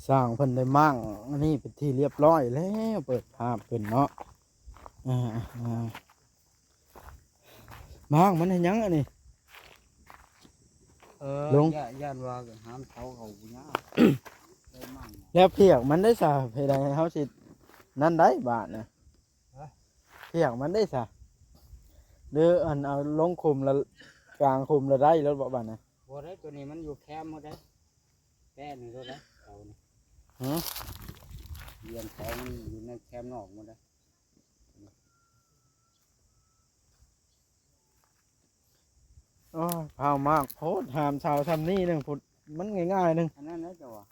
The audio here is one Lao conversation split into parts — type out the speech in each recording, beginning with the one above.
ຊ່າງເພິ່ນໄດ້ມ້າງອັນນີ້ເປັນທີ່ລຽບຮ້ອຍແລ້ວ ເປີດພາບຂຶ້ນເນາະ. ອ່າ ອ່າ ມ້າງມັນເຮັດຫຍັງອັນນີ້? ເອີ ລົງ ຢ້ານ ຢ້ານວ່າຫ້າມເຊົາເຂົາບໍ່ຍາກ ໄດ້ມ້າງ. ແລ້ວເຜືອກມັນໄດ້ຊະ ເຮັດໃດເຮົາຊິນັ້ນໄດ້ບາດນະ? ຮະ? ເຜືອກມັນໄດ້ຊະ ຫຼືອັນເອົາລົງຂຸມລະ ກາງຂຸມລະໄດ້ແລ້ວບໍ່ບາດນະ? ບໍ່ໄດ້ ໂຕນີ້ມັນຢູ່ແຄມໝົດເດ້ ແປ້ນນີ້ໂລດເດ້ ເສົານີ້. ຫື? ລຽນເສົາມັນຢູ່ໃນແຄມນອກໝົດເດ້. ໂອ້ຍ ພ້າວມາກໂພດ ຫາມເສົາຊ່ຳນີ້ໜຶ່ງພຸ້ນ ມັນງ່າຍໆໜຶ່ງ. ອັນນັ້ນນະເຈົ້າວ່າ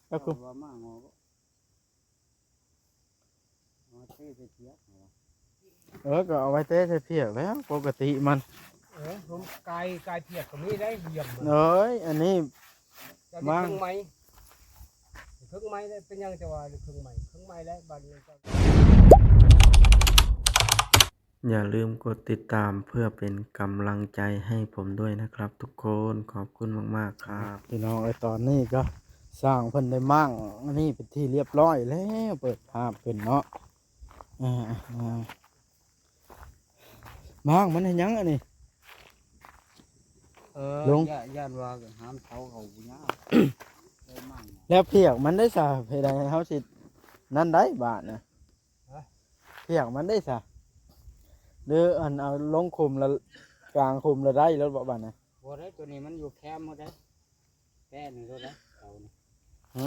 ແລ້ວຄື ເຈົ້າວ່າມາງໍ ເອົາມາເທໃສ່ເຜືອກ ເອີ ກໍເອົາໄວ້ເທໃສ່ເຜືອກແລ້ວ ປົກກະຕິມັນ. ເອີ ຜົມກາຍ ກາຍເຜືອກກໍມີໄດ້ ຢ້ຽມມັນ. ເອີຍ ອັນນີ້ ເຈົ້າ ມາ ເຄື່ອງໃໝ່ ເຄື່ອງໃໝ່ໄດ້ ເປັນຫຍັງຈະວ່າເຄື່ອງໃໝ່ ເຄື່ອງໃໝ່ແລ້ວ ບາດນີ້ກໍ ຢ່າลืมกดติดตามเพื่อเป็นกำลังใจให้ผมด้วยนะครับทุกคน ขอบคุณมากๆครับ. ພີ່ນ້ອງເອີຍ ຕອນນີ້ກໍຊ່າງເພິ່ນໄດ້ມ້າງອັນນີ້ເປັນທີ່ລຽບຮ້ອຍແລ້ວ ເປີດພາບຂຶ້ນເນາະ. ອ່າ ອ່າ ມ້າງມັນເຮັດຫຍັງອັນນີ້? ເອີ ລົງ ຢ້ານ ຢ້ານວ່າຫ້າມເຊົາເຂົາບໍ່ຍາກ ໄດ້ມ້າງ. ແລ້ວເຜືອກມັນໄດ້ຊະ ເຮັດໃດເຮົາຊິນັ້ນໄດ້ບາດນະ? ຮະ? ເຜືອກມັນໄດ້ຊະ ຫຼືອັນເອົາລົງຂຸມລະ ກາງຂຸມລະໄດ້ແລ້ວບໍ່ບາດນະ? ບໍ່ໄດ້ ໂຕນີ້ມັນຢູ່ແຄມໝົດເດ້ ແປ້ນນີ້ໂລດເດ້ ເສົານີ້. ຫື?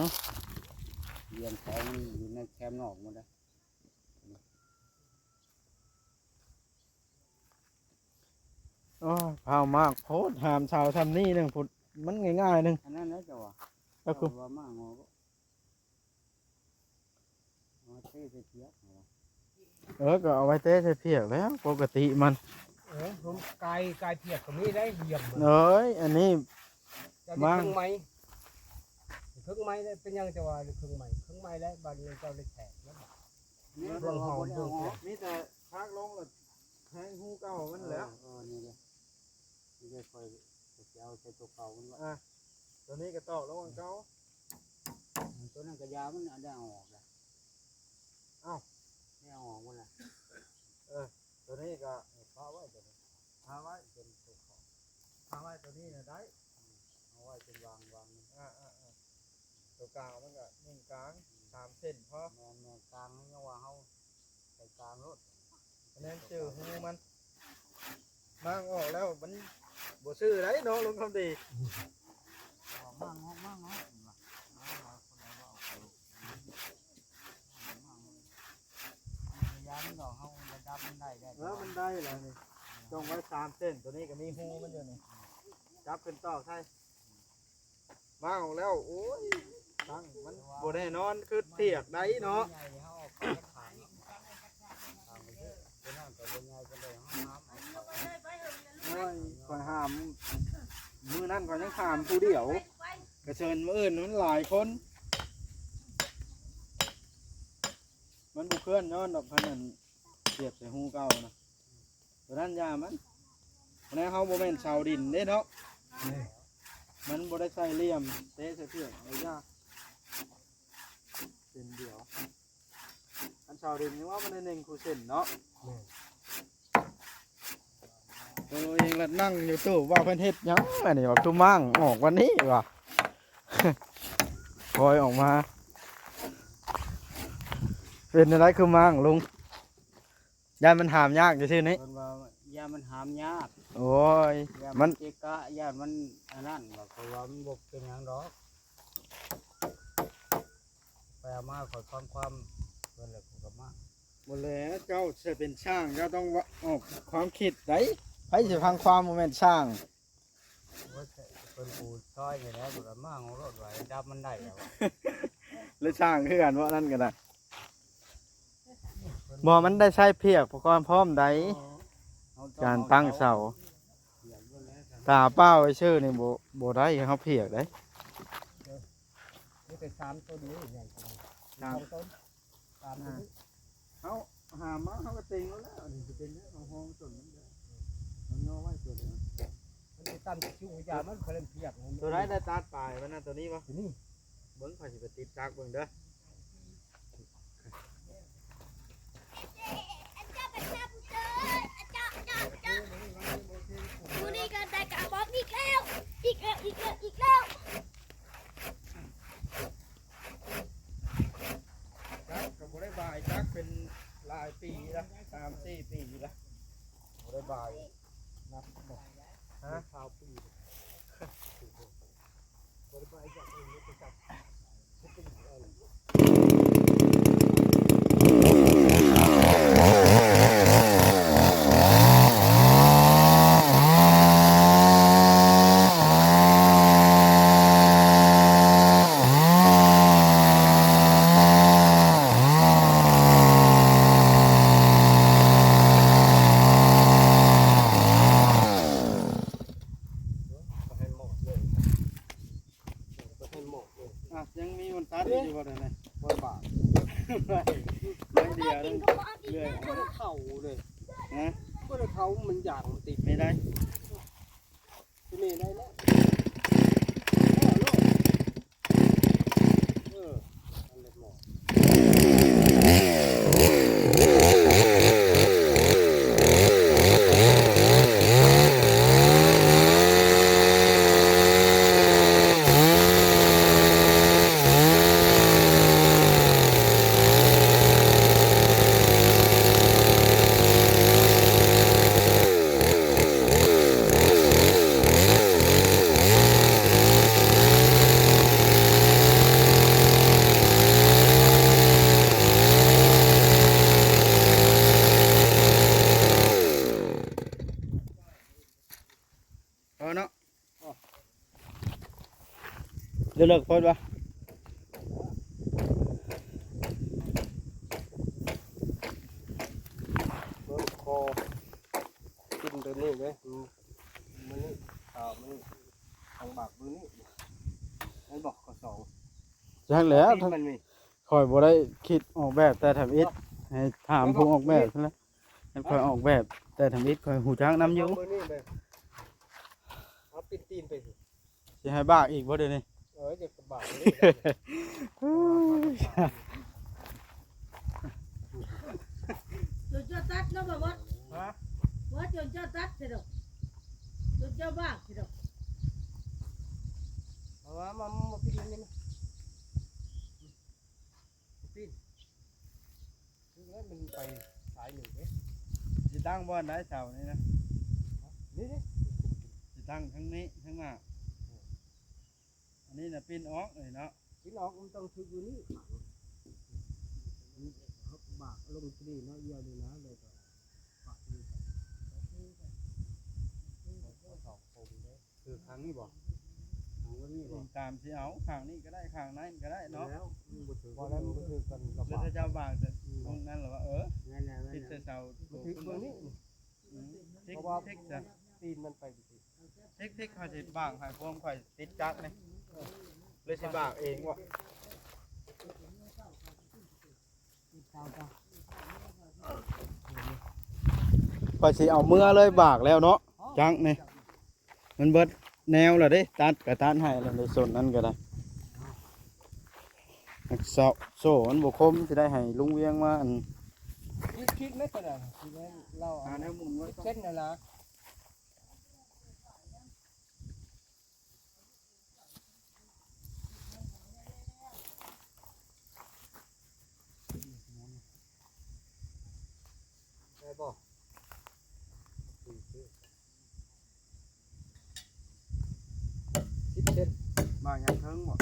ລຽນເສົາມັນຢູ່ໃນແຄມນອກໝົດເດ້. ໂອ້ຍ ພ້າວມາກໂພດ ຫາມເສົາຊ່ຳນີ້ໜຶ່ງພຸ້ນ ມັນງ່າຍໆໜຶ່ງ. ອັນນັ້ນນະເຈົ້າວ່າ ແລ້ວຄື ເຈົ້າວ່າມາງໍ ເອົາມາເທໃສ່ເຜືອກ ເອີ ກໍເອົາໄວ້ເທໃສ່ເຜືອກແລ້ວ ປົກກະຕິມັນ. ເອີ ຜົມກາຍ ກາຍເຜືອກກໍມີໄດ້ ຢ້ຽມມັນ. ເອີຍ ອັນນີ້ ເຈົ້າ ມາ ເຄື່ອງໃໝ່ ເຄື່ອງໃໝ່ໄດ້ ເປັນຫຍັງຈະວ່າເຄື່ອງໃໝ່ ເຄື່ອງໃໝ່ແລ້ວ ບາດນີ້ເຈົ້າໄດ້ແຂກແລ້ວ. ເບິ່ງເຮົາເບິ່ງ ມີແຕ່ພັກລົງແລ້ວແທງຮູເກົ່າມັນແຫຼະ. ເອີ ນີ້ແຫຼະ ນີ້ແຫຼະ ຂ້ອຍຊິເອົາໃສ່ໂຕເກົ່າມັນວ່າ. ອ່າ ໂຕນີ້ກໍຕອກລົງອັນເກົ່າ ໂຕນັ້ນກໍຢາມັນ ອັນໄດ້ເອົາອອກແລ້ວ. ເອົ້າ ໄດ້ເອົາອອກໝົດແລ້ວ. ເອີ ໂຕນີ້ກໍ ເອີ ປະໄວ້ໂຕນີ້ ປະໄວ້ເປັນໂຕເກົ່າ ປະໄວ້ໂຕນີ້ນະໄດ້. ເອົາໄວ້ເປັນວາງ ວາງ. ອ່າ ອ່າ ອ່າ ຕົວກາງມັນກໍໜຶ່ງກາງ ສາມເສັ້ນພໍ. ແມ່ນໆ ກາງ ຍັງວ່າເຮົາໃສ່ກາງໂລດ ອັນນັ້ນຊື່ຮູມັນ. ມ້າງອອກແລ້ວມັນບໍ່ຊື່ໄດ໋ເນາະ ລຸງຄຳດີ. ມ້າງອອກ ມ້າງອອກ ຢາມັນດອກ ເຮົາລະດັບມັນໄດ້ ໄດ້. ເອີ ມັນໄດ້ແລ້ວນີ້ ຕ້ອງໄວ້ສາມເສັ້ນ ໂຕນີ້ກໍມີຮູມັນຢູ່ນີ້ ຈັບຂຶ້ນຕອກໃສ່. ມາອອກແລ້ວ ໂອ້ຍ ຕັ້ງມັນບໍ່ແນ່ນອນຄືເຖຍກໃດເນາະ. ໂອ້ຍ ຂ້ອຍຫາມ ມື້ນັ້ນຂ້ອຍຍັງຫາມຜູ້ດຽວ ກະເຊີນມື້ອື່ນມັນຫຼາຍຄົນ ມັນບໍ່ເຄື່ອນຍ້ອນດອກ ຄັນນັ້ນສຽບໃສ່ຮູເກົ່ານະ. ຕົວນັ້ນຢ່າມັນ ອັນນັ້ນເຮົາບໍ່ແມ່ນຊາວດິນເດ້ເນາະ ມັນບໍ່ໄດ້ໃສ່ຫຼ່ຽມ ເຕະໃສ່ເຜືອກເອົາຢາ ເສັ້ນດຽວ. ອັນຊາວດິນຍັງວ່າມັນໄດ້ໜຶ່ງຄູ່ເສັ້ນເນາະ. ໂຕເອງລະນັ່ງຢູ່ຕູ້ວ່າເພິ່ນເຮັດຫຍັງອັນນີ້ ວ່າຄືມ້າງອອກວັນນີ້ວ່າ ຄອຍອອກມາ ເປັນແນວໃດຄືມ້າງລຸງ? ຢ້ານມັນຫາມຍາກຊື່ໆນີ້ ເພິ່ນວ່າຢ້ານມັນຫາມຍາກ. ໂອ້ຍ ຢ້ານມັນ ມັນເກະກະ ຢ້ານມັນອັນນັ້ນ ວ່າ ເພາະວ່າມັນບໍ່ເປັນຫຍັງດອກ ໄປເອົາມາ ຂ້ອຍຟັງຄວາມເພິ່ນແລ້ວ ຂ້ອຍກໍມາ. ບໍ່ແລ້ວ ເຈົ້າຊິເປັນຊ່າງ ເຈົ້າຕ້ອງອອກຄວາມຄິດໃດ໋ ໃຜຊິຟັງຄວາມ ບໍ່ແມ່ນຊ່າງ. ໂອ້ຍ ເພິ່ນປູຊອຍນີ້ແຫຼະ ເພິ່ນກໍມາເອົາໂລດວ່າ ດັບມັນໄດ້ແລ້ວ ຫຼືຊ່າງຄືກັນບໍ່ ນັ້ນກໍໄດ້. ບໍ່ ມັນໄດ້ໃຊ້ເຜືອກປະກອບພ້ອມໃດ ເອີ ການຕັ້ງເສົາ ຕາເປົ່າໄວ້ຊື່ນີ້ບໍ່ ບໍ່ໄດ້ ເຮົາເຜືອກໄດ້. ມີແຕ່ສາມຕົ້ນນີ້ໃຫຍ່ກວ່ານີ້ ສາມ ສອງຕົ້ນ ຕາມ ອ່າ ເຮົາຫາມາ ເຮົາກໍເຕັງເອົາແລ້ວ ອັນນີ້ຊິເປັນເລື່ອງຂອງຫ້ອງຕົ້ນມັນເດີ ເຮົາຍໍໄວ້ຕົວດຽວ ມັນຊິຕັ້ງຊິຢູ່ຢາມັນ ເຂົາເອີ້ນພຽກ ຕົວໃດໄດ້ຕັດປາຍມັນນະ ຕົວນີ້ບໍ່? ຕົວນີ້ ເບິ່ງ ຂ້ອຍຊິໄປຕິດຈັກເບິ່ງເດີ. ມື້ນີ້ກໍໄດ້ກະບອກອີກແລ້ວ ອີກແລ້ວ ອີກແລ້ວ ອີກແລ້ວ. ຈັກກໍບໍ່ໄດ້ບາຍຈັກເປັນຫຼາຍປີລະ ສາມສີ່ປີລະ ບໍ່ໄດ້ບາຍນະ. ຮະ? ຊາວປີ ບໍ່ໄດ້ບາຍຈັກເປັນຈັກ. ອ່ະ ຍັງມີມັນຕັດອີກຢູ່ບໍ່ໄດ້ນະ? ບໍ່ບາດ ໜ້ອຍດຽວເລີຍ ບໍ່ໄດ້ເຂົ້າເລີຍ. ຮະ? ບໍ່ໄດ້ເຂົ້າ ມັນຢາກມັນຕິດ ໄດ້ ຕົວນີ້ໄດ້ແລ້ວ. ເອີ ອັນເລັກນ້ອຍ. ພໍເນາະ ເລີກໆ ພໍບໍ່? ເບິ່ງຄໍ ກິນໂຕນີ້ເດ້ ມື້ນີ້ ເຊົ້າມື້ນີ້ ທາງບາກມື້ນີ້ ແມ່ນບໍ່? ຂໍ້ສອງ ຈັກແຫຼະ ຕີນມັນມີ ຂ້ອຍບໍ່ໄດ້ຄິດອອກແບບແຕ່ທຳອິດ ໃຫ້ຖາມຜູ້ອອກແບບຫັ້ນແຫຼະ ໃຫ້ຂ້ອຍອອກແບບແຕ່ທຳອິດ ຂ້ອຍຮູ້ຈັກນຳຢູ່. ເອົາເບິ່ງນີ້ເດ້ ເອົາປິ່ນຕີນໄປ ຊິໃຫ້ບາກອີກບໍ່ດຽວນີ້? ເອີ ຈະບາກນີ້ ຈົນເຈົ້າຕັດເນາະ ບໍ່ໝົດ. ຮະ? ບໍ່ ຈົນເຈົ້າຕັດເສຍດອກ ຈົນເຈົ້າບາກເສຍດອກ. ເອົາມາ ມາ ມາ ມາ ປີ້ນນີ້ ມາ ປີ້ນ ຄືແລ້ວມັນໄປສາຍໜຶ່ງເດ້. ຊິຕັ້ງບ່ອນໃດເສົານີ້ນະ? ນີ້ເດ້ ຊິຕັ້ງທາງນີ້ ທາງໜ້າ. ອັນນີ້ນະ ປີ້ນອອກເລີຍເນາະ ປີ້ນອອກ ມັນຕ້ອງຖືກຢູ່ນີ້ ບາກລົງທີ່ນີ້ເນາະ ຢ່ານີ້ນະ ແລ້ວກໍປະຢູ່ ສອງຄົນເດ້. ຄືຂ້າງນີ້ບໍ່? ຂ້າງນີ້ບໍ່? ຕາມຊິເອົາ ຂ້າງນີ້ກໍໄດ້ ຂ້າງນັ້ນກໍໄດ້ເນາະ ແລ້ວມັນບໍ່ຖືກ ບໍ່ແລ້ວມັນບໍ່ຖືກກັນລະບາດ ແລ້ວເຈົ້າວາງແຕ່ ອືມ ຂອງນັ້ນລະວ່າ ເອີ ແມ່ນແລ້ວ ແມ່ນແລ້ວ ຕິດໃສ່ເສົາ ມັນຖືກເບິ່ງນີ້ ອືມ ເພາະວ່າຕີນມັນໄປບໍ່ຖືກ ເທັກໆ ຂ້ອຍຊິບາງໃຫ້ພວກຂ້ອຍຕິດຈັກນີ້ ເລີຍຊິບາງເອງວ່າ ຂ້ອຍຊິເອົາເມືອເລີຍບາກແລ້ວເນາະ ຈັກນີ້ ມັນເບິດແນວແລ້ວເດ້ ຕັດກໍຕັດໃຫ້ແລ້ວ ໃນໂຊນນັ້ນກໍໄດ້ ໂສ້ ໂສ້ມັນບໍ່ຄົມ ຊິໄດ້ໃຫ້ລຸງວຽງມາ ອັນ ຄິດ ຄິດແມ່ນກໍໄດ້ ຊິແມ່ນລາວ ຫາແນວໝູນໄວ້ ເສັ້ນນັ້ນລະ. ໄດ້ບໍ່? ສິບເຊັນ ບາງຢ່າງເທິງບໍ່?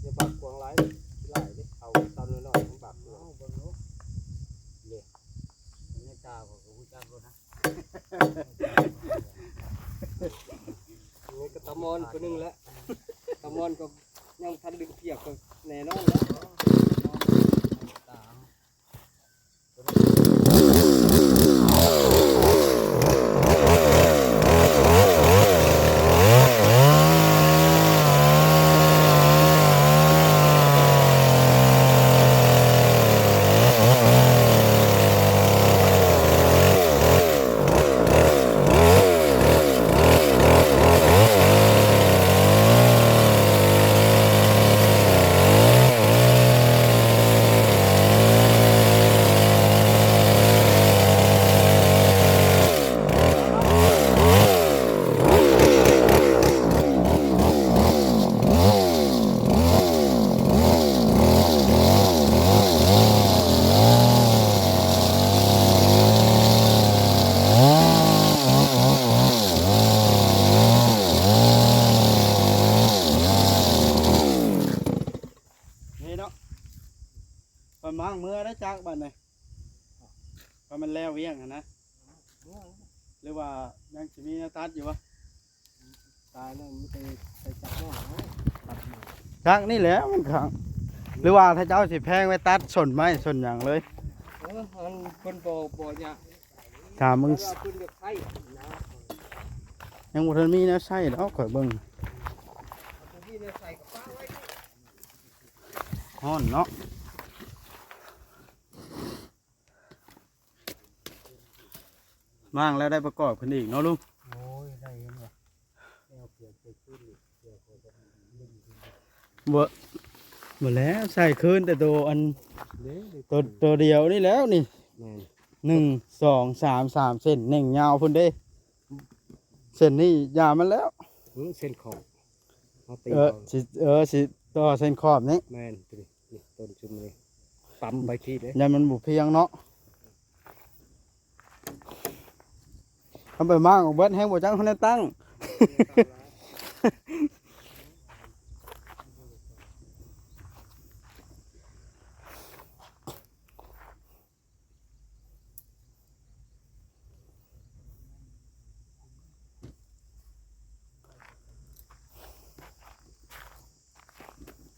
ຢ່າບາກກວ້າງຫຼາຍ ຫຼາຍເດ້ ເອົາຕອນນ້ອຍໆ ມັນບາກກວ້າງ ເບິ່ງດູ ເດ້ ແມ່ນຕາ ຂ້ອຍກໍຮູ້ຈັກໂລດນະ ນີ້ກໍຕາມອນຜູ້ໜຶ່ງແຫຼະ ຕາມອນກໍຍັງບໍ່ທັນດຶງພຽບ ກໍແນ່ນອນແຫຼະ. ເມືອໄດ້ຈັກບາດນີ້ ວ່າມັນແລ້ວວຽກຫັ້ນນະ ຫຼືວ່າຍັງຊິມີແນວຕັດຢູ່ວະ? ຕາຍແລ້ວມີແຕ່ໃສ່ຈັກໜ້ອຍເນາະ ຕັດໝົດ ຈັກນີ້ແຫຼະມັນຂັງ ຫຼືວ່າຖ້າເຈົ້າຊິແພງໄວ້ຕັດສົ້ນໄມ້ສົ້ນຫຍັງເລີຍ? ເອີ ອັນເພິ່ນບໍ່ ບໍ່ຍາກ ຖ້າມຶງ ເພິ່ນຢາກໃຊ້ນະ ຍັງບໍ່ທັນມີແນວໃຊ້ດອກ ຂ້ອຍເບິ່ງ ເອົາຕົວນີ້ແນວໃຊ້ກໍປະໄວ້ ຮ້ອນເນາະ ມ້າງແລ້ວໄດ້ປະກອບຂຶ້ນອີກເນາະລຸງ? ໂອ້ຍ ໄດ້ເຫັນວ່າແນວເກືອບເກີດຂຶ້ນອີກ ບໍ່ ບໍ່ແລ້ວ ໃສ່ຄືນແຕ່ໂຕອັນ ເດ້ ໂຕ ໂຕດຽວນີ້ແລ້ວນີ້ ແມ່ນ ໜຶ່ງ ສອງ ສາມ ສາມເສັ້ນ ເໜັງຍາວພຸ້ນເດ້ ເສັ້ນນີ້ຢາມັນແລ້ວ ອື ເສັ້ນຂອບ ເຮົາຕີ ເອີ ເອົາ ຊິ ເອີ ຊິຕໍ່ເສັ້ນຂອບນີ້ ແມ່ນ ໂຕນີ້ ນີ້ ຕົ້ນຊຸມນີ້ ຕຳໄປທີ່ເດ້ ຢ້ານມັນບໍ່ພຽງເນາະ ເອົາໄປມ້າງອອກເບິດ ແຮງບໍ່ຈັກເຮົາແນວຕັ້ງ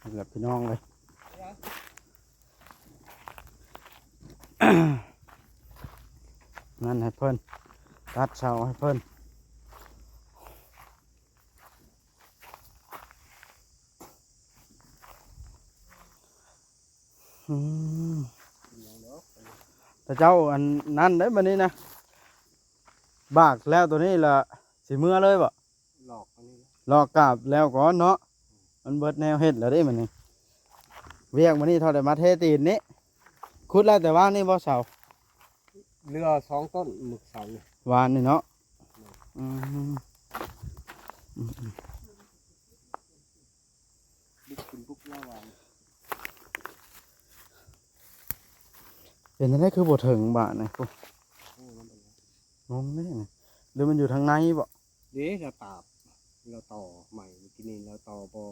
นั่นแหละพี่น้องเลย นั่นให้เพิ่น ตัดเสาให้เพิ่น อืม แต่เจ้าอันนั้นได้บัดนี้นะ บากแล้วตัวนี้ละ สิเมือเลยบ่ หลอกอันนี้นะ หลอกกลับแล้วก่อนเนาะ มันเบิดแนวเฮ็ดแล้วเด้บัดนี้ เวียกบัดนี้เท่าใดมาเทตีนนี้ ขุดแล้วแต่วานนี้บ่เสา เหลือสองต้นมื้อเสาร์นี่ วานนี้เนาะ อืม อืม อืม บุกขึ้นบุกแล้ววาน เป็นจั่งใดคือบ่ถึงบาดนี้ โอ้ โอ้ มันเป็นไง งงเด้นี่ หรือมันอยู่ทางในบ่ เด้ เราตาบ เราต่อใหม่ เมื่อกี้นี้เราต่อบ่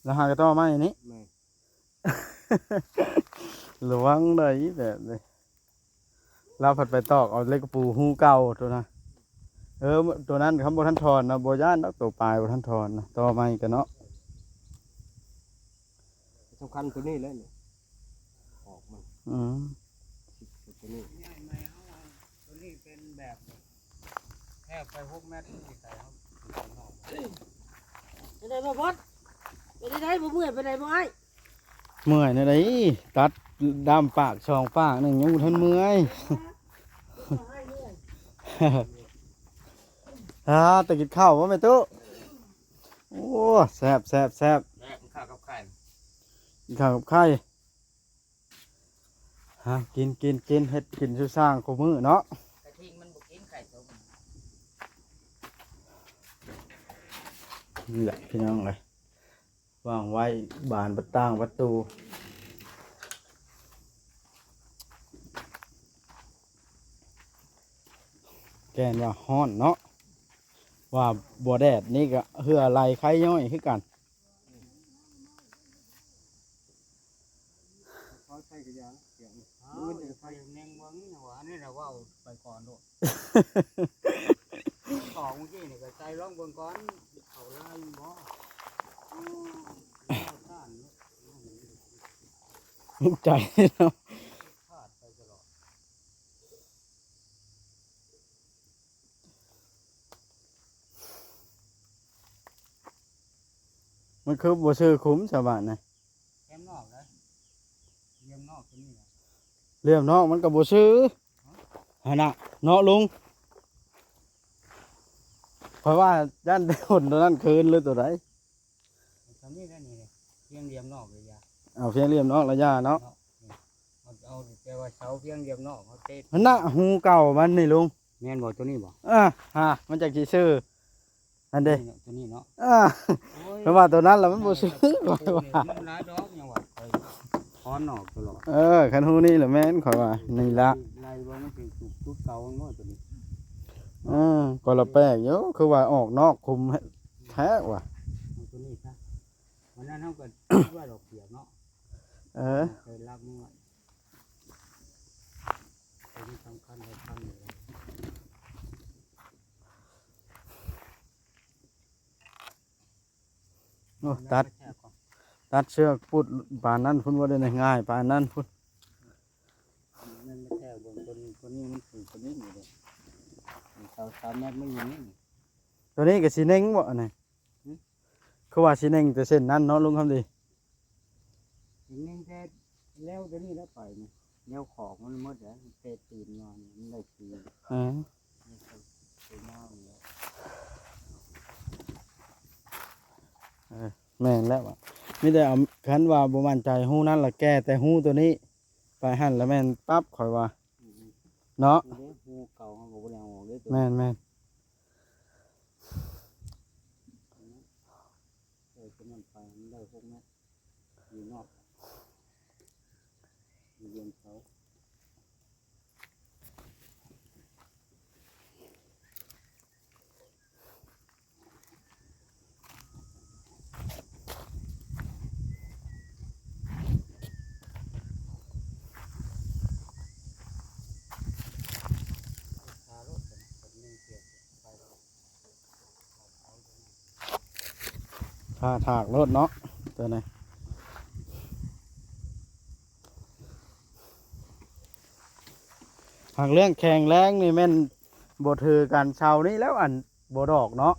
แล้วหากะต่อใหม่นี่ แม่น ระวังได้แบบนี้ ลาวผัดไปตอกเอาเหล็กปูฮูเก่าตัวนะ เออ ตัวนั้นคันบ่ทันถอนนะ บ่ย้านดอก ตัวปลายบ่ทันถอนนะ ต่อใหม่กะเนาะ สำคัญตัวนี้เลยนี่ ออกมัน อืม ตัวนี้ ใหญ่ไหมเฮาว่าตัวนี้เป็นแบบแคบไปหกเมตร นี่ใส่เฮา เป็นไงบ่บอส เป็นไงบ่เมื่อย เป็นไงบ่อ้าย เมื่อยแนวใด ตัดด้ามปากสองปากหนึ่งยังบ่ทันเมื่อย อ่า แต่กินข้าวบ่แม่ตู้ โอ้ แซ่บ แซ่บ แซ่บ แซ่บ ข้าวกับไข่ กินข้าวกับไข่ ฮะ กิน กิน กิน เฮ็ดกินสู่สร้างคู่มื้อเนาะ กระทิงมันบ่กินไข่ต้ม นี่แหละพี่น้องเอ้ย วางไว้บานประต่างประตู แกนว่าฮ้อนเนาะ ว่าบ่แดดนี่ก็เหื่อไหลไคย้อยคือกัน ขอใช้กระยาเสียง อ้าว มันจะไปแนงเบิ่งนะว่า อันนี้นะเว้าไปก่อนโลด ของเมื่อกี้นี่ก็ใส่ลองเบิ่งก่อน เขาลายบ่ ต้านเนาะ ใจเนาะ พลาดไปตลอด มันคือบ่ซื่อคุ้มชาวบ้านนะ เหลี่ยมนอกนะ เหลี่ยมนอกตัวนี้นะ เหลี่ยมนอกมันก็บ่ซื่อ หั่นน่ะ เนาะลุง เพราะว่าย่านได้หนตัวนั้นคืนหรือตัวใด ตัวนี้ได้นี่ เพียงเหลี่ยมนอกเลยยา เอาเพียงเหลี่ยมนอกละยาเนาะ เนาะ เอา เอาแต่ว่าเสาเพียงเหลี่ยมนอกเขาเตะ หั่นน่ะ ฮูเก่ามันนี่ลุง แม่นบ่ตัวนี้บ่ อ่า ฮะ มันจักสิซื่อ นั่นเด้ ตัวนี้เนาะ ตัวนี้เนาะ อ่า โอ้ย เพราะว่าตัวนั้นล่ะมันบ่ซื่อ ข้อยว่า มันหลายดอกยังว่า ข้อยถอนออกตลอด เออ คันฮูนี่ล่ะแม่น ข้อยว่า นี่ละ ไล่บ่มันสิจุด จุดเก่ามันบ่ตัวนี้ เออ ก็ละแปลกอยู่ คือว่าออกนอกคุมแท้ว่ะ เอาตัวนี้ซะ วันนั้นเฮาก็ ว่าดอกเสียบเนาะ เออ เคยลักมันไว้ ຕົວນີ້ສຳຄັນ ສຳຄັນຢູ່ແລ້ວ. ໂອ້ ຕັດ ແມ່ນແທ້ກໍ ຕັດເຊືອກປຸດປານນັ້ນພຸ້ນ ບໍ່ໄດ້ງ່າຍປານນັ້ນພຸ້ນ. ແມ່ນແທ້ ເບິ່ງຕົວນີ້ ຕົວນີ້ມັນຖືກ ຕົວນີ້ນີ້ເດ້ ເສົາສາມແມັດມັນຢູ່ນີ້. ຕົວນີ້ກໍຊິເໜັງບໍ່ອັນນີ້? ຫຶ? ຄືວ່າຊິເໜັງແຕ່ເສັ້ນນັ້ນເນາະ ລຸງຄຳດີ? ຊິເໜັງແຕ່ແນວຕົວນີ້ແຫຼະໄປນີ້ ແນວຂອກມັນໝົດແຫຼະ ແຕ່ຕີນມານີ້ມັນໄດ້ຕີນ. ເອີ ໄປມານີ້ແຫຼະ. ເອີ ແມ່ນແລ້ວ ມີແຕ່ເອົາ ຄັນວ່າບໍ່ໝັ້ນໃຈຮູນັ້ນລະແກ້ແຕ່ຮູຕົວນີ້ ໄປຫັ້ນລະແມ່ນປັບ ຂ້ອຍວ່າ ອືມ ເນາະ. ນີ້ເດ້ ຮູເກົ່າເຮົາກໍບໍ່ໄດ້ເອົາອອກເດ້. ແມ່ນໆ ເອີ ຕົວນັ້ນໄປ ມັນໄດ້ຫົກແມັດ ຢູ່ນອກ ຢູ່ເຮືອນເຂົາ. ຖ້າຖາກໂລດເນາະ ຕົວນີ້ ຫາກເລື່ອງແຂງແຮງນີ້ແມ່ນບໍ່ຖືກັນເສົານີ້ແລ້ວ ອັນບໍ່ດອກເນາະ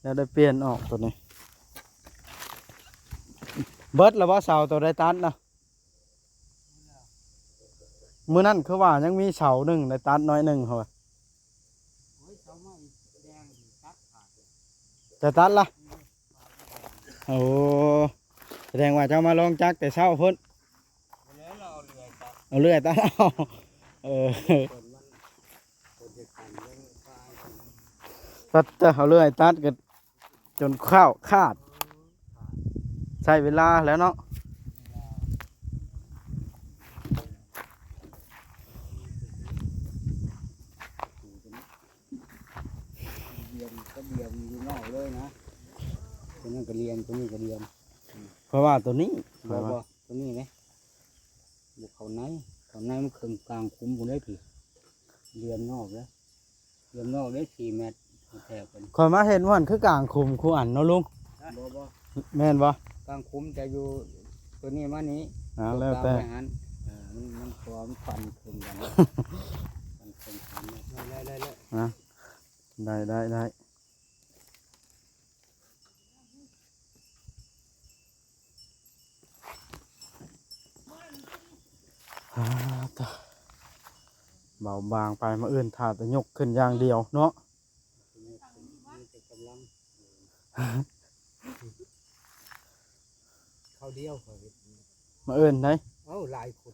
ແລ້ວໄດ້ປ່ຽນອອກຕົວນີ້. ເບິດແລ້ວບໍ່ເສົາຕົວໄດ້ຕັດນະ? ມື້ນັ້ນຄືວ່າຍັງມີເສົາໜຶ່ງໄດ້ຕັດໜ້ອຍໜຶ່ງ ເຮົາວ່າ. ໂອ້ຍ ເສົາໄມ້ແດງຕັດຂາດ. ຈະຕັດລະ? ໂອ້ ສະແດງວ່າເຈົ້າມາລອງຈັກແຕ່ເຊົ້າພຸ້ນ. ບໍ່ແລ້ວ ເຮົາເອົາເລື່ອຍຕັດ ເອົາເລື່ອຍຕັດເອົາ. ເອີ ຕັດ ເອົາເລື່ອຍຕັດກໍຈົນຂ້າວຂາດ ໃຊ້ເວລາແລ້ວເນາະ. ລຽນກໍລຽນຢູ່ນອກເລີຍນະ ຕົວນັ້ນກໍລຽນ ຕົວນີ້ກໍລຽນ. ຂ້ອຍວ່າຕົວນີ້ ບໍ່ ບໍ່ ຕົວນີ້ເດ້ ບໍ່ເຂົ້າໃນ ເຂົ້າໃນມັນເຄິ່ງກາງຂຸມພຸ້ນເດ້ພີ່ ລຽນນອກເດ້ ລຽນນອກເດ້ ສີ່ແມັດ ແຖວເພິ່ນ. ຂ້ອຍມາເຫັນວ່າຫັ້ນຄືກາງຂຸມຄູ່ອັນເນາະລຸງ. ບໍ່ ບໍ່ ແມ່ນບໍ່? ກາງຂຸມຈະຢູ່ຕົວນີ້ມານີ້ ອ່າ ແລ້ວແຕ່ ເອີ ມັນ ມັນ ເພາະວ່າມັນປັນເຄິ່ງກັນ ປັນເຄິ່ງກັນ. ໄດ້ ໄດ້ ໄດ້ ໄດ້ ໄດ້ ໄດ້. ອາ ຕະ ເບົາບາງໄປ ມື້ອື່ນຖ້າແຕ່ຍົກຂຶ້ນຢ່າງດຽວເນາະ. ເຂົ້າດຽວຂ້ອຍເຮັດ ມາເອີ້ນໄດ໋ ເອົ້າ ຫຼາຍຄົນ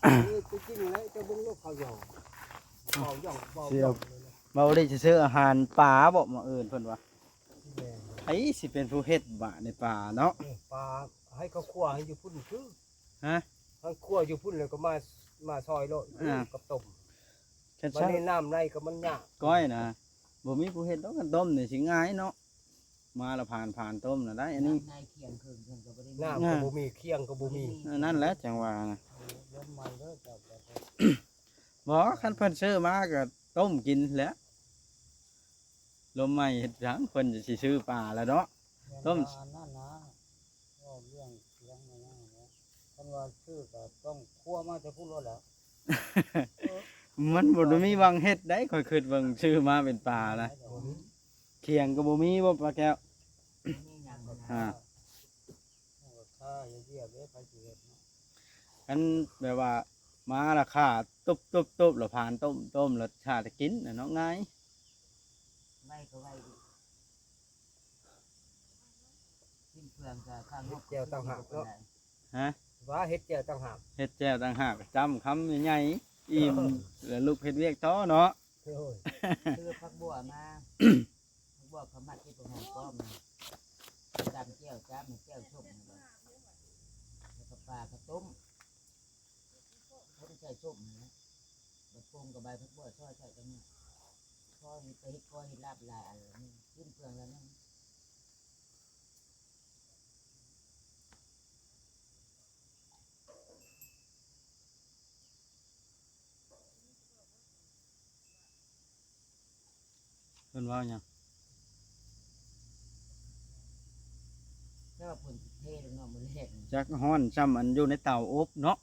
ເອີ ຕົວຈິງແຫຼະ ເຈົ້າເບິ່ງໂລດເຂົ້າດຽວ ເຂົ້າດຽວ ເວົ້າ ເວົ້າເລີຍ ເວົ້າເລີຍ ຊິຊື້ອາຫານປາບໍ ມາເອີ້ນເພິ່ນວ່າ ແມ່ນ ໃຜຊິເປັນຜູ້ເຮັດບາດນີ້ ປາເນາະ ເອີ ປາ ໃຫ້ເຂົາຂົ້ວໃຫ້ຢູ່ພຸ້ນຄື ຮະ ໃຫ້ຂົ້ວຢູ່ພຸ້ນແລ້ວກໍມາ ມາຊອຍໂລດ ອ່າ ກັບຕົ້ມ ຄັນ ບັດນີ້ນ້ຳໃນກໍມັນຍາກ ກ້ອຍນະ ບໍ່ມີຜູ້ເຮັດດອກ ຄັນຕົ້ມນີ້ຊິງ່າຍເນາະ ມາລະຜານ ຜານຕົ້ມນະໄດ້ ອັນນີ້ ນ້ຳໃນຄຽງເຄິ່ງ ເພິ່ນກໍບໍ່ໄດ້ ນ້ຳກໍບໍ່ມີ ອ່າ ຄຽງກໍບໍ່ມີ ເອີ ນັ້ນແຫຼະ ຈັ່ງວ່ານະ ເອີ ລົມໃໝ່ເດີ ເຈົ້າກໍ ບໍ່ ຄັນເພິ່ນຊື້ມາກໍຕົ້ມກິນແຫຼະ ລົມໃໝ່ເຮັດຫຍັງ ເພິ່ນຊິຊື້ປາລະເນາະ ແມ່ນ ຕົ້ມ ວ່າອັນນັ້ນນະ ເວົ້າເລື່ອງຄຽງມາຫຍັງແຫຼະ ຄັນວ່າຊື້ກໍຕ້ອງຂົ້ວມາແຕ່ພຸ້ນໂລດແຫຼະ ເອີ ມັນບໍ່ໄດ້ມີຫວັງເຮັດໄດ໋ ຂ້ອຍຄິດເບິ່ງ ຊື້ມາເປັນປາລະ ບໍ່ມີ ຄຽງກໍບໍ່ມີບໍ ປາແກ້ວ? ບໍ່ມີຫຍັງ ອ່າ ເຮົາກໍຂ້າເຫຍຽບເດ້ ໃຜຊິເຮັດເນາະ ຄັນແບບວ່າມາລະຂ້າຕຸບໆໆ ລະຜານຕົ້ມໆ ລະຖ້າຈະກິນນະເນາະ ງ່າຍ ໄວກໍໄວອີກ ກິນເຟືອງກໍຂ້າງ ເຮັດແຈ່ວຕ່າງຫາກເນາະ ຮະ ວ່າເຮັດແຈ່ວຕ່າງຫາກ ເຮັດແຈ່ວຕ່າງຫາກ ຈ້ຳຄຳໃຫຍ່ໆ ອີ່ມ ລະລຸກເຮັດວຽກຕໍ່ເນາະ ໂອ້ຍ ຊື້ຜັກບົ່ວມາ ຜັກບົ່ວເຂົາມັກເຮັດບັກຫອມປ້ອມ ຕຳແຈ່ວຈ້ຳ ແຈ່ວສົ້ມ ແລ້ວກໍປາກໍຕົ້ມ ຄົນໃສ່ສົ້ມຫັ້ນແຫຼະ ບັດປົງກັບໃບຜັກບົ່ວຊອຍໃສ່ກັນນີ້ ພໍເຮັດ ໄປເຮັດກ້ອຍເຮັດລາບຫຼາຍອັນ ລະໜຶ່ງ ຂຶ້ນເຄື່ອງລະໜຶ່ງ. พิ่ນເວົ້າຫຍັງ? ແຕ່ວ່າເພິ່ນຊິເທແລ້ວເນາະ ມື້ແລກນີ້ ຈັກຮ້ອນຊ່ຳອັນຢູ່ໃນເຕົາອົບເນາະ.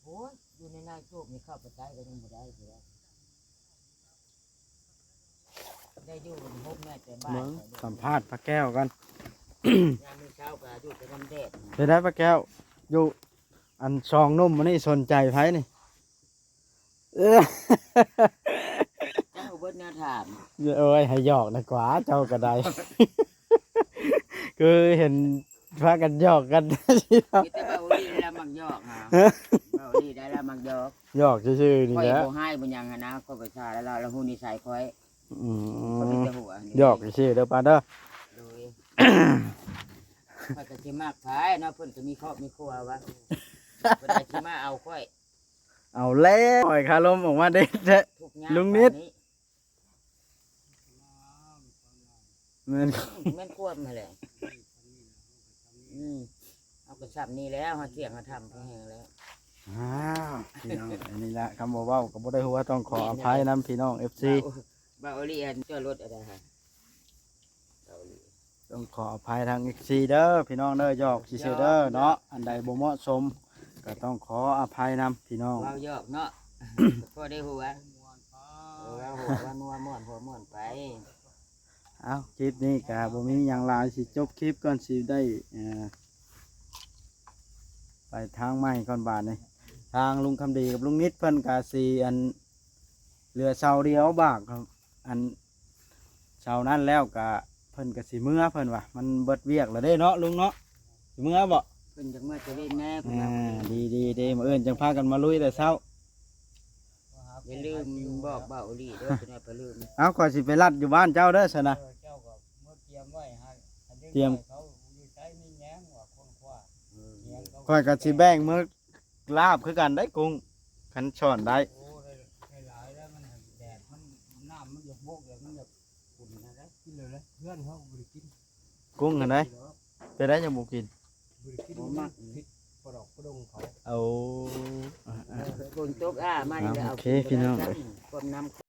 ໂອ້ຍ ຢູ່ໃນນາຍໂຈກນີ້ເຂົ້າໄປໃກ້ກໍຍັງບໍ່ໄດ້ຢູ່ແລ້ວ. ໄດ້ຢູ່ຫົກແມັດແຕ່ບ້ານ ເບິ່ງ ຂ້ອຍນີ້ ສຳພາດປ້າແກ້ວກ່ອນ. ຍາມມື້ເຊົ້າກໍຢູ່ແຕ່ນຳແດດ. ເປັນໃດປ້າແກ້ວ? ຢູ່ ອັນສອງໜຸ່ມມື້ນີ້ສົນໃຈໃຜນີ້? ເອີ ເຈົ້າເບິດແນວຖາມ. ໂອ້ຍ ໃຫ້ຫຍອກນະກວ່າ ເຈົ້າກໍໄດ້ ຄືເຫັນພາກັນຫຍອກກັນ. ມີແຕ່ເບົາອີ່ຫຼີລະມັກຫຍອກຫາ ເບົາອີ່ຫຼີໄດ້ລະມັກຫຍອກ ຫຍອກຊື່ໆນີ້ແຫຼະ ຂ້ອຍບໍ່ຮ້າຍບໍ່ຫຍັງຫັ້ນນະ ຂ້ອຍກໍຊາແລ້ວ ລາວຮູ້ນິໄສຂ້ອຍ. ອືມ ຂ້ອຍມີແຕ່ຫົວນີ້ ຫຍອກຊື່ໆເດີປ້າເດີ. ໂດຍ ຂ້ອຍກໍຊິມັກໃຜເນາະ ເພິ່ນກໍມີຄອບມີຄົວວ່າ ເພິ່ນກໍຊິມາເອົາຂ້ອຍ. ເອົາແລ້ວ ປ່ອຍຄາລົມອອກມາເດັດແທ້ ທຸກຍາກ ລຸງນິດ ປານນີ້ ແມ່ນ ແມ່ນຄວາມຫັ້ນແຫຼະ. ອືມ ເຮົາກໍຊ່ຳນີ້ແລ້ວ ເຮົາທ່ຽງເຮົາທຳພໍແຮງແລ້ວ. ອ້າວ ພີ່ນ້ອງ ອັນນີ້ລະ ຄຳບໍ່ເວົ້າກໍບໍ່ໄດ້ຮູ້ວ່າ ຕ້ອງຂໍອະໄພນຳພີ່ນ້ອງເອັຟຊີ. ເບົາ ເບົາອີ່ຫຼີ ອັນຈອດລົດອັນໃດຫະ? ຕ້ອງຂໍອະໄພທາງເອັຟຊີເດີພີ່ນ້ອງເດີ ຫຍອກຊື່ໆເດີເນາະ ອັນໃດບໍ່ເໝາະສົມກໍຕ້ອງຂໍອະໄພນຳພີ່ນ້ອງ. ເວົ້າຫຍອກເນາະ ພໍໄດ້ຫົວ ເອີ ເວົ້າຫົວເວົ້ານົວ ມ່ວນຫົວມ່ວນໄປ. ເອົ້າ ຄລິບນີ້ກໍບໍ່ມີຫຍັງຫຼາຍ ຊິຈົບຄລິບກ່ອນ ຊິໄດ້ ເອີ ໄປທາງໃໝ່ກ່ອນບາດນີ້. ທາງລຸງຄຳດີກັບລຸງນິດເພິ່ນກໍຊິ ອັນ ເຫຼືອເສົາດຽວບາກ ອັນ ເສົານັ້ນແລ້ວກະເພິ່ນກະຊິເມືອ ເພິ່ນວ່າ ມັນເບິດວຽກແລ້ວເດ້ເນາະລຸງເນາະ ຊິເມືອບໍ່? ເພິ່ນຢາກເມືອຕະເວັນແດ່ ເພິ່ນວ່າ. ອ່າ ດີໆໆ ມື້ອື່ນຈັ່ງພາກັນມາລຸຍແຕ່ເຊົ້າ. ຢ່າລືມບອກເບົາອີ່ຫຼີເດີ ເພິ່ນວ່າໄປລືມ. ເອົ້າ ຂ້ອຍຊິໄປລັດຢູ່ບ້ານເຈົ້າເດີຊັ້ນນະ. ເອີ ເຈົ້າກໍເມືອກຽມໄວ້ຫັ້ນ ຕຽມ ເຂົາຢູ່ໃສມີແຍງວ່າຄົນຂວາ ເອີ ແຍງເຂົາ ຂ້ອຍກໍຊິແບ່ງເມືອ ລາບຄືກັນໄດ໋ກຸ້ງ ຄັນຊ້ອນໄດ້. ໂອ້ ໄດ້ ໄດ້ຫຼາຍແລ້ວ ມັນແດດ ມັນ ນ້ຳມັນຢາກບົກແລ້ວ ມັນຢາກຂຸ້ນນະໄດ໋. ກິນເລີຍເລີຍ ເພື່ອນເຮົາບໍ່ໄດ້ກິນ ກຸ້ງຫັ້ນໄດ໋. ເປັນໄດ໋ຍັງບໍ່ກິນ? ບໍ່ໄດ້ກິນ ບໍ່ມັກ ມັນຜິດປະດອກປະດົງເຂົາ. ໂອ້ ອ່າໆ ຝົນຕົກອ້າມານີ້ແຫຼະ. ເອົາ ໂອເຄ ພີ່ນ້ອງເອີຍ ຄວາມນ້ຳ